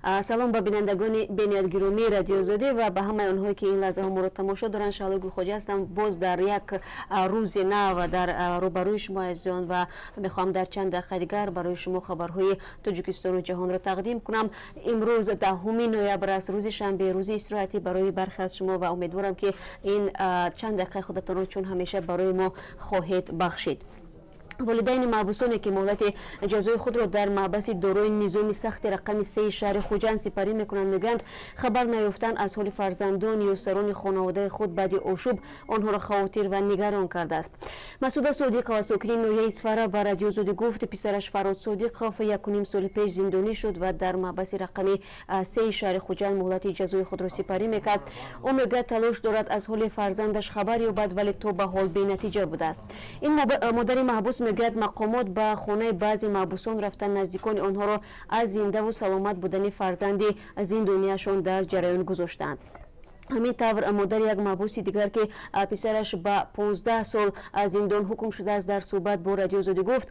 Салом ба бинандагони бениҳоят гиромии Радиои Озодӣ ва ба ҳамаи онҳое, ки ин лаҳзаҳо моро тамошо доранд. Шаҳлои Гулхоҷа ҳастам, боз дар як рӯзи нав дар рӯбарӯи шумо, азизон, ва мехоҳам дар чанд дақиқа дигар барои шумо хабарҳои Тоҷикистону ҷаҳонро тақдим кунам. Имрӯз 10 ноябр аст, рӯзи шанбе, рӯзи истироҳатӣ барои бархе аз шумо, ва умедворам, ки ин чанд дақиқаи худатонро чун ҳамеша барои мо хоҳед бахшид. Волидайни маҳбусоне, ки муҳлати ҷазои худро дар маҳбаси дорои низоми сахти рақами сеи шаҳри Хуҷанд сипарӣ мекунанд, мегӯянд, хабар наёфтан аз ҳоли фарзандон ё сарони хонаводаи худ баъди ошӯб онҳоро хавотир ва нигарон кардааст. Масуда Содиқова, сокини ноҳияи Исфара, ба Радиои Озодӣ гуфт, писараш Фарҳод Содиқов 1,5 соли пеш зиндонӣ шуд ва дар маҳбаси рақами сеи шаҳри Хуҷанд муҳлати ҷазои худро сипарӣ мекард. Ӯ мегӯяд, талош дорад аз ҳоли фарзандаш хабар ёбад, вале то ба ҳол бенатиҷа будааст. Ин модари маҳбус мегӯяд, мақомот ба хонаи баъзе маҳбусон рафта, наздикони онҳоро аз зиндаву саломат будани фарзанди зиндонияшон дар ҷараён гузоштаанд. Ҳамин тавр, модари як маҳбуси дигар, ки писараш ба 15 сол зиндон ҳукм шудааст, дар суҳбат бо Радиои Озодӣ гуфт,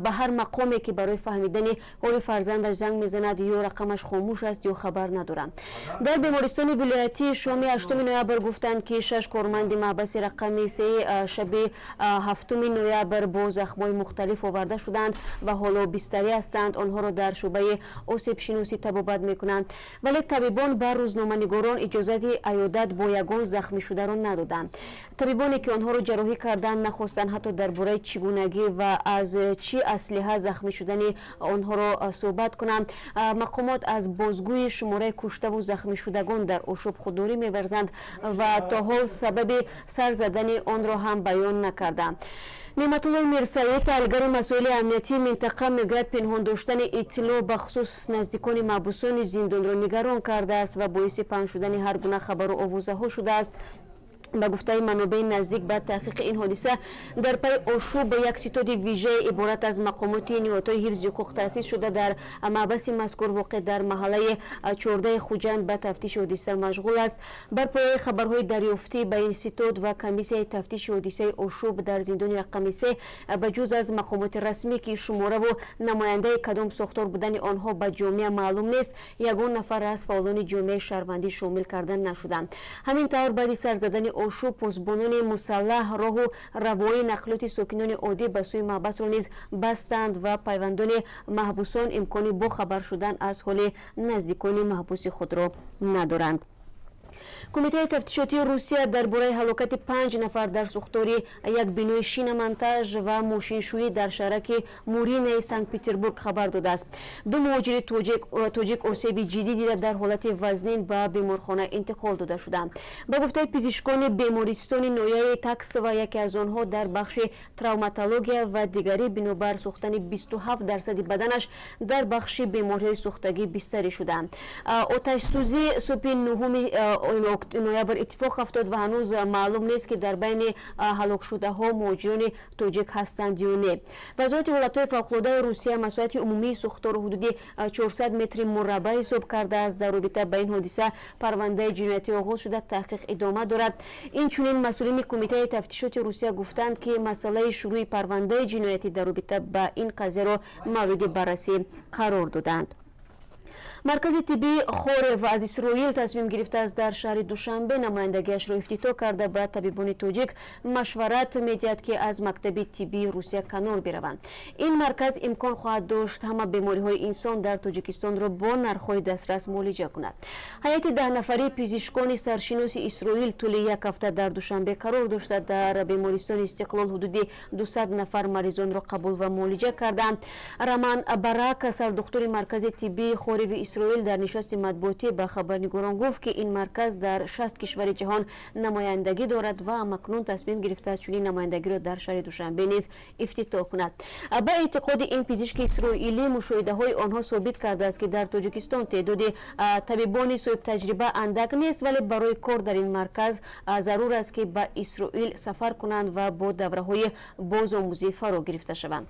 ба ҳар мақоме, ки барои фаҳмидани ҳоли фарзандаш занг мезанад, ё рақамаш хомӯш аст, ё хабар надоранд. Дар бемористони вилоятӣ шоми 8 ноябр гуфтанд, ки шаш корманди маҳбаси рақами сеи шаби 7 ноябр бо захмҳои мухталиф оварда шуданд ва ҳоло бистарӣ ҳастанд. Онҳоро дар шӯъбаи осебшиносӣ табобат мекунанд, вале табибон ба рӯзноманигорон иҷозати аёдат бо ягон захмишударо надоданд. Табибоне, ки онҳоро ҷарроҳӣ карданд, нахостанд ҳатто дар бораи чӣ гунагӣ ва аз чӣ аслиҳа захмӣ шудани онҳоро суҳбат кунанд. Мақомот аз бозгӯи шумораи куштаву захмишудагон дар ошӯб худдорӣ меварзанд ва то ҳол сабаби сар задани онро ҳам баён накарданд. Неъматуллои Мирсаид, таҳлилгари масоили амниятии минтақа, мегӯяд, пинҳон доштани иттилоъ бахусус наздикони маҳбусони зиндонро нигарон кардааст ва боиси паҳн шудани ҳар гуна хабару овозаҳо шудааст. Ба гуфтаи манобеи наздик ба таҳқиқи ин ҳодиса, дар пайи ошӯб як ситоди вижае иборат аз мақомоти ниҳодҳои ҳифзи ҳуқуқ таъсис шуда, дар маҳбаси мазкур, воқеъ дар маҳаллаи 14-и Хуҷанд, ба тафтиши ҳодиса машғул аст. Бар пояи хабарҳои дарёфтӣ ба ин ситод ва комиссияи тафтиши ҳодисаи ошӯб дар зиндони рақами се, ба ҷуз аз мақомоти расмӣ, ки шумораву намояндаи кадом сохтор будани онҳо ба ҷомеа маълум нест, ягон нафар аз фаъолони ҷомеаи шаҳрвандӣ шомил карда нашуданд. Ҳамин тавр, баъди сар задани ошӯб посбонони мусаллаҳ роҳу равои нақлиёти сокинони оддӣ ба сӯи маҳбасро низ бастанд ва пайвандони маҳбусон имкони бохабар шудан аз ҳоли наздикони маҳбуси худро надоранд. Кумитаи тафтишотии Русия дар бораи ҳалокати панҷ нафар дар сӯхтори як бинои шиномонтаж ва мошиншӯӣ дар шаҳраки Муринаи Санкт Петербург хабар додааст. Ду муҳоҷири тоҷик осеби ҷиддӣ дида, дар ҳолати вазнин ба беморхона интиқол дода шуданд. Ба гуфтаи пизишкони бемористони ноҳияи Таксова, яке аз онҳо дар бахши травматология ва дигарӣ бинобар сӯхтани 27 дарсади баданаш дар бахши бемориҳои сӯхтагӣ бистарӣ шуданд. Оташсӯзӣ субҳи 9 ноябр иттифоқ афтод ва ҳанӯз маълум нест, ки дар байни ҳалокшудаҳо муҳоҷирони тоҷик ҳастанд ё не. Вазорати ҳолатҳои фавқулодаи Русия масоҳати умумии сӯхторро ҳудуди 400 метри мураббаъ ҳисоб кардааст. Дар робита ба ин ҳодиса парвандаи ҷиноятӣ оғоз шуда, таҳқиқ идома дорад. Инчунин, масъулини Кумитаи тафтишоти Русия гуфтанд, ки масъалаи шурӯъи парвандаи ҷиноятӣ дар робита ба ин қазияро мавриди баррасӣ қарор доданд. Маркази тиббии Хорев аз Исроил тасмим гирифтааст, дар шаҳри Душанбе намояндагиашро ифтитоҳ карда, ба табибони тоҷик машварат медиҳад, ки аз мактаби тиббии Русия канор бираванд. Ин марказ имкон хоҳад дошт ҳама бемориҳои инсон дар Тоҷикистонро бо нархҳои дастрас муолиҷа кунад. Ҳайати 10-нафарии пизишкони саршиноси Исроил тӯли як ҳафта дар Душанбе қарор дошта, дар бемористони Истиқлол ҳудуди 200 нафар маризонро қабул ва муолиҷа карданд. Раман Барак, сардухтури маркази тиббии Хореви Исроил, дар нишасти матбуотӣ ба хабарнигорон гуфт, ки ин марказ дар 60 кишвари ҷаҳон намояндагӣ дорад ва ҳамакнун тасмим гирифтааст, чунин намояндагиро дар шаҳри Душанбе низ ифтитоҳ кунад. Ба эътиқоди ин пизишки исроилӣ, мушоҳидаҳои онҳо собит кардааст, ки дар Тоҷикистон теъдоди табибони соҳибтаҷриба андак нест, вале барои кор дар ин марказ зарур аст, ки ба Исроил сафар кунанд ва бо давраҳои бозомӯзӣ фаро гирифта шаванд.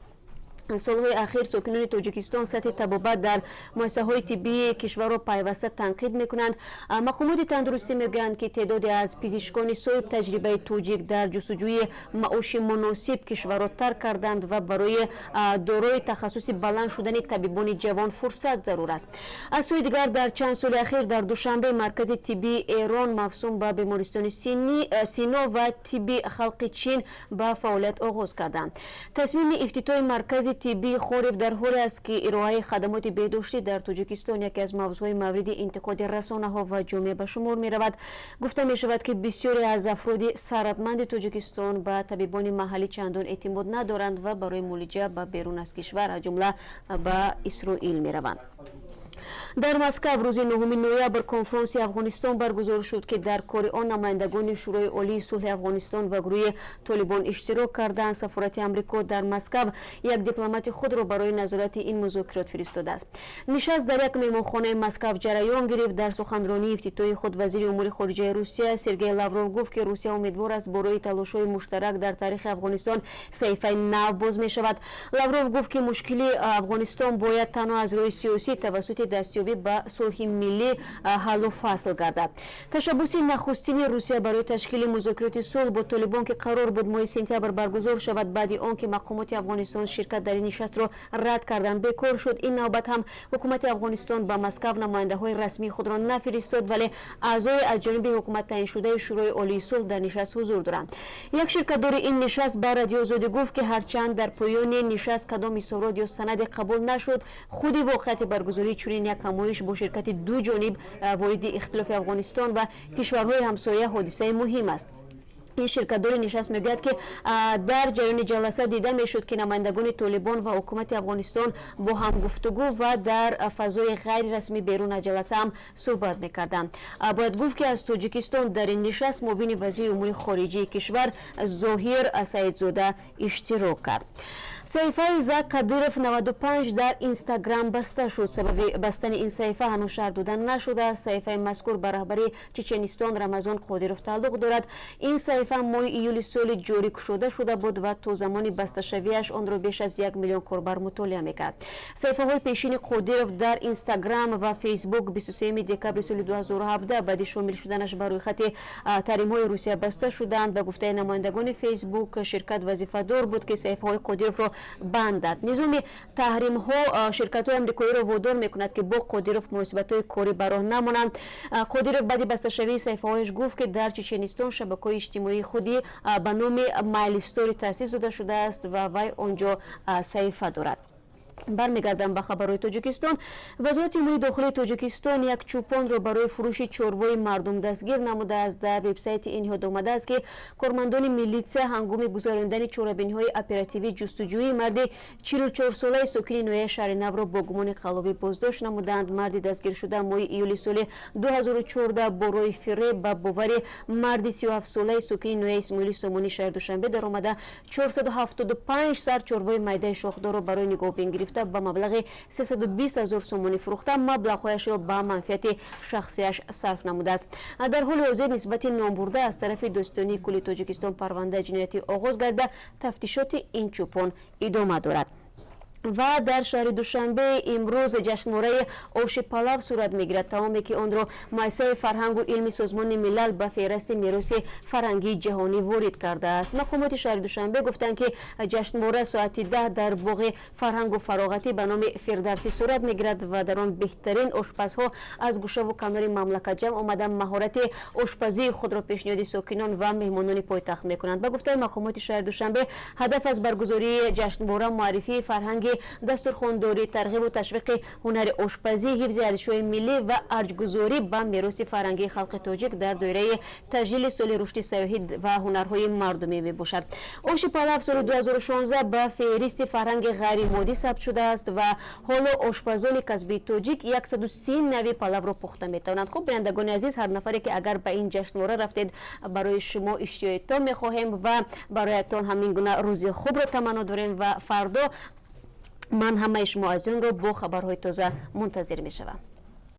Солҳои ахир сокинони Тоҷикистон сатҳи табобат дар муассисаҳои тиббии кишварро пайваста танқид мекунанд. Мақомоти тандурустӣ мегӯянд, ки теъдоде аз пизишкони соҳиб таҷрибаи тоҷик дар ҷустуҷӯи маоши муносиб кишварро тарк карданд ва барои дорои тахассуси баланд шудани табибони ҷавон фурсат зарур аст. Аз сӯи дигар, дар чанд соли ахир дар Душанбе маркази тиббии Эрон мавсум ба бемористони Сино ва тибби халқи Чин ба фаъолият оғоз карданд. Тасмими ифтитоҳи маркази тиббии Хорев дар ҳоле аст, ки ироаи хадамоти беҳдоштӣ дар Тоҷикистон яке аз мавзӯъҳои мавриди интиқоди расонаҳо ва ҷомеа ба шумор меравад. Гуфта мешавад, ки бисёре аз афроди сарватманди Тоҷикистон ба табибони маҳаллӣ чандон эътимод надоранд ва барои муолиҷа ба берун аз кишвар, аз ҷумла ба Исроил, мераванд. Дар Москав рӯзи 9 ноябр конфронси Афғонистон баргузор шуд, ки дар кори он намояндагони Шӯрои Олии сулҳи Афғонистон ва гурӯҳи Толибон иштирок карданд. Сафорати Амрико дар Москав як дипломати худро барои назорати ин музокирот фиристодааст. Нишаст дар як меҳмонхонаи Москав ҷараён гирифт. Дар суханронии ифтитоҳи худ вазири умури хориҷаи Русия Сергей Лавров гуфт, ки Русия умедвор аст, бо роҳи талошҳои муштарак дар таърихи Афғонистон саҳифаи нав боз мешавад. Лавров гуфт, ки мушкили Афғонистон бояд танҳо аз роҳи сиёсӣ тавассути дастёбӣ ба сулҳи миллӣ ҳаллу фасл гардад. Ташаббуси нахустини Русия барои ташкили музокироти сулҳ бо Толибон, ки қарор буд моҳи сентябр баргузор шавад, баъди он ки мақомоти Афғонистон ширкат дар ин нишастро рад карданд, бекор шуд. Ин навбат ҳам ҳукумати Афғонистон ба Москав намояндаҳои расмии худро нафиристод, вале аъзои аз ҷониби ҳукумат таъиншудаи Шӯрои Олии сулҳ дар нишаст ҳузур доранд. Як ширкатдори ин нишаст ба Радиои Озодӣ гуфт, ки ҳарчанд дар поёни нишаст кадом изҳорот ё санаде қабул нашуд, худи воқеияти баргузории чунин як ҳамоиш бо ширкати ду ҷониб вориди ихтилофи Афғонистон ва кишварҳои ҳамсоя ҳодисаи муҳим аст. Ин ширкатдори нишаст мегӯяд, ки дар ҷараёни ҷаласа дида мешуд, ки намояндагони Толибон ва ҳукумати Афғонистон бо ҳам гуфтугӯ ва дар фазои ғайрирасмӣ берун аз ҷаласа ҳам суҳбат мекарданд. Бояд гуфт, ки аз Тоҷикистон дар ин нишаст муовини вазири умури хориҷии кишвар Зоҳир Саидзода иштирок кард. Саҳифаи За Кадыров 95 дар Инстаграм баста шуд. Сабаби бастани ин саҳифа ҳанӯз шарҳ дода нашудааст. Саҳифаи мазкур ба раҳбари Чеченистон Рамазон Қодиров тааллуқ дорад. Ин саҳифа моҳи июли соли ҷорӣ кушода шуда буд ва то замони басташавиаш онро беш аз 1 миллион корбар мутолиа мекард. Саҳифаҳои пешини Қодиров дар Инстаграм ва Фейсбук 23 декабри соли 2017 баъди шомил шуданаш ба рӯйхати таҳримҳои Русия баста шуданд. Ба гуфтаи намояндагони Фейсбук, ширкат вазифадор буд, ки саҳифаҳои Қодировро бандад. Низоми таҳримҳо ширкатҳои амрикоиро водор мекунад, ки бо Қодиров муносибатҳои корӣ ба роҳ намонанд. Қодиров баъди басташавии саҳифаҳояш гуфт, ки дар Чеченистон шабакаҳои иҷтимоии худӣ ба номи Майлистори таъсис дода шудааст ва вай он ҷо саҳифа дорад. Бармегардам ба хабарҳои Тоҷикистон. Вазорати умури дохилии Тоҷикистон як чӯпонро барои фурӯши чорвои мардум дастгир намудааст. Дар вебсайти ин ниҳод омадааст, ки кормандони милитсия ҳангоми гузарондани чорабиниҳои оперативӣ ҷустуҷӯӣ марди 44-солаи сокини ноҳияи Шаҳри Навро бо гумони қаллобӣ боздошт намуданд. Марди дастгиршуда моҳи июли соли 2014 бо роҳи фиреб ба бовари марди 37-солаи сокини ноҳияи Исмоили Сомонии шаҳри Душанбе даромада, 475 сар чорвои майдаи шохдорро барои нигоҳбин гирифта, ба маблағи 320 ҳазор сомонӣ фурӯхта, маблағҳояшро ба манфиати шахсияш сарф намудааст. Дар ҳоли ҳозир нисбати номбурда аз тарафи Додситонии кулли Тоҷикистон парвандаи ҷиноятӣ оғоз гардида, тафтишоти ин чӯпон идома дорад. Ва дар шаҳри Душанбе имрӯз ҷашнвораи оши палав сурат мегирад, таоме ки онро Муассисаи фарҳангу илми Созмони Милал ба феҳрасти мероси фарҳангии ҷаҳонӣ ворид кардааст. Мақомоти шаҳри Душанбе гуфтанд, ки ҷашнвора соати 10 дар боғи фарҳангу фароғатӣ ба номи Фирдавсӣ сурат мегирад ва дар он беҳтарин ошпазҳо аз гӯшаву канори мамлакат ҷамъ омада, маҳорати ошпазии худро пешниҳоди сокинон ва меҳмонони пойтахт мекунанд. Ба гуфтаи мақомоти шаҳри Душанбе, ҳадаф аз баргузории ҷашнвора муаррифии фарҳанги дастурхондорӣ, тарғибу ташвиқи ҳунари ошпазӣ, ҳифзи арзишҳои миллӣ ва арҷгузорӣ ба мероси фарҳангии халқи тоҷик дар доираи таҷлили соли рушди сайёҳӣ ва ҳунарҳои мардумӣ мебошад. Оши палав соли 2016 ба феҳристи фарҳанги ғайримоддӣ сабт шудааст ва ҳоло ошпазони касбии тоҷик 130 нави палавро пухта метавонанд. Хуб, бинандагони азиз, ҳар нафаре ки агар ба ин ҷашнвора рафтед, барои шумо иштиҳои том мехоҳем ва бароятон ҳамин гуна рӯзи хубро таманно дорем. Ва фардо ман ҳамаи шумо азизонро бо хабарҳои тоза мунтазир мешавам.